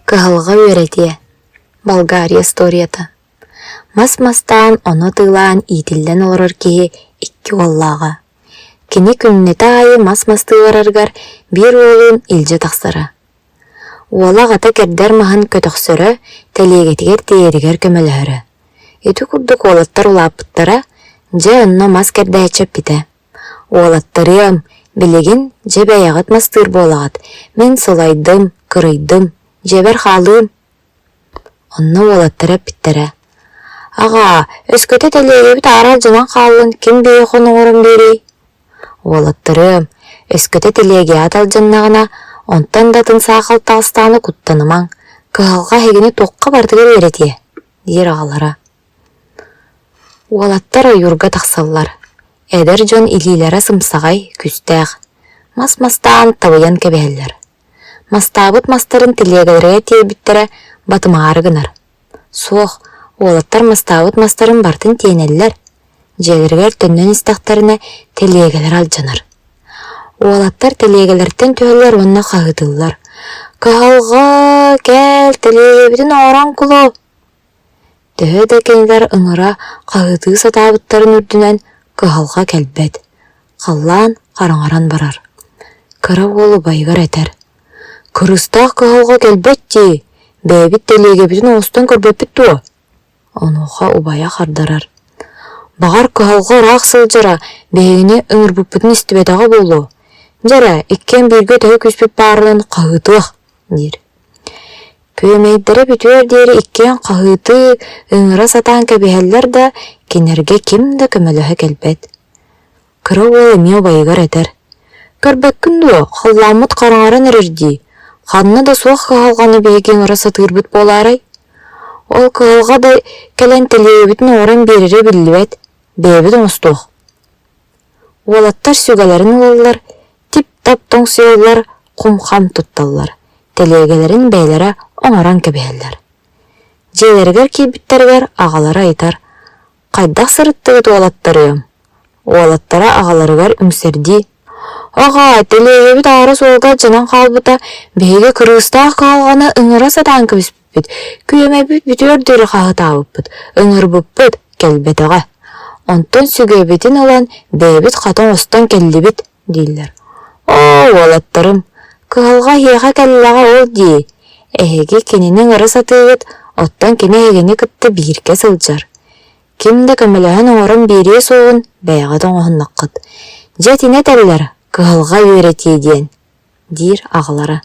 Кыһалҕа үөрэтиэ, Болгария историята Мас мастаан, ону атыылаан иитиллэн олорор киһи икки уоллааҕа. Кини күннэтэ аайы мас мастыы барарыгар биир уолун илдьэ тахсара. Уола аҕата кэрдэр маһын көтөхсөрө, тэлиэгэтигэр тиэйэригэр көмөлөһөрө. Ити курдук уолаттар улааппыттара, дьэ онно мас кэрдээччи эппитэ: «Уолаттарыам, билигин дьэ бэйэҕит мастыыр буолаҕыт, мин сылайдым, кырыйдым, дьиэбэр хаалыым». Онно уолаттара эппиттэрэ: «Аҕаа, өскөтө тэлиэгэбит аара алдьанан хааллын, ким биһиэхэ оҥорон биэриэй?» Уолаттарыам, өскөтө тэлиэгэҕит алдьаннаҕына, онтон да атын саахал таҕыстаҕына куттанымаҥ, кыһалҕа эһигини туохха барытыгар үөрэтиэ, диир аҕалара. Уолаттар ойуурга тахсаллар. Эдэр дьон илиилэрэ сымсаҕай, күстээх. Мас мастаан табыйан кэбиһэллэр. Мастаабыт мастарын тэлиэгэлэригэр тиэйбиттэрэ батымаары гынар. Суох, уолаттар мастаабыт мастарын барытын тиэнэллэр. Дьиэлэригэр төннөн истэхтэринэ тэлиэгэлэрэ алдьанар. Уолаттар тэлиэгэлэртэн түһэллэр уонна хаһыытыыллар: «Кыһалҕа, кэл, тэлиэгэбитин оҥорон кулу!» Төһө да кинилэр ыҥыра, хаһыытыы сатаабыттарын үрдүнэн кыһалҕа кэлбэт, халлаан хараҥаран барар. Кыра уол убайыгар этэр: «Кырыыстаах кыһалҕа кэлбэт дии, бэйэбит тэлиэгэбитин оҥостон көрбөппүт дуо?» Онуоха убайа хардарар: «Баҕар кыһалҕа ыраах сылдьара, биһигини ыҥырбыппытын истибэтэҕэ буолуо. Дьэ эрэ, иккиэн бииргэ төһө күүспүт баарынан хаһыытыах» диир. Күөмэйдэрэ бүтүөр диэри иккиэн хаһыытыы, ыҥыра сатаан кэбиһэллэр да, кинилэргэ ким да көмөлөһө кэлбэт. Кыра уол эмиэ убайыгар этэр: «Көрбөккүн дуо, халлааммыт хараҥаран эрэр дии, ханна да суох кыһалҕаны биһиги ыҥыра сатыырбыт буолаарай? Ол кыһалҕа да кэлэн тэлиэгэбитин оҥорон биэрэрэ биллибэт, бэйэбит оҥостуох». Уолаттар сүгэлэрин ылаллар, тип-тап тоҥсуйаллар, кум-хам тутталлар, тэлиэгэлэрин бэйэлэрэ оҥорон кэбиһэллэр. Дьиэлэригэр киирбиттэригэр аҕалара ыйытар: «Хайдах сырыттыгыт уолаттарыам?» Уолаттара аҕаларыгар үҥсэрдии: «Аҕаа, тэлиэгэбит аара суолга алдьанан хаалбыта, биһиги кырыыстаах кыһалҕаны ыҥыра сатаан кэбиспиппит, күөмэйбит бүтүөр диэри хаһытаабыппыт, ыҥырбыппыт, кэлбэтэҕэ. Онтон сүгэбитин ылан бэйэбит хата оҥостон кэллибит» дииллэр. «Оо, уолаттарым, кыһалҕа эһиэхэ кэллэҕэ ол дии, эһиги кинини ыҥыра сатыыгыт, оттон кини эһигини кытта бииргэ сылдьар. Ким да көмөлөһөн оҥорон биэриэ суоҕун бэйэҕит оҥоһуннаххыт. Дьэ итини этэллэр, кыһалҕа үөрэтиэ диэн», диир аҕалара.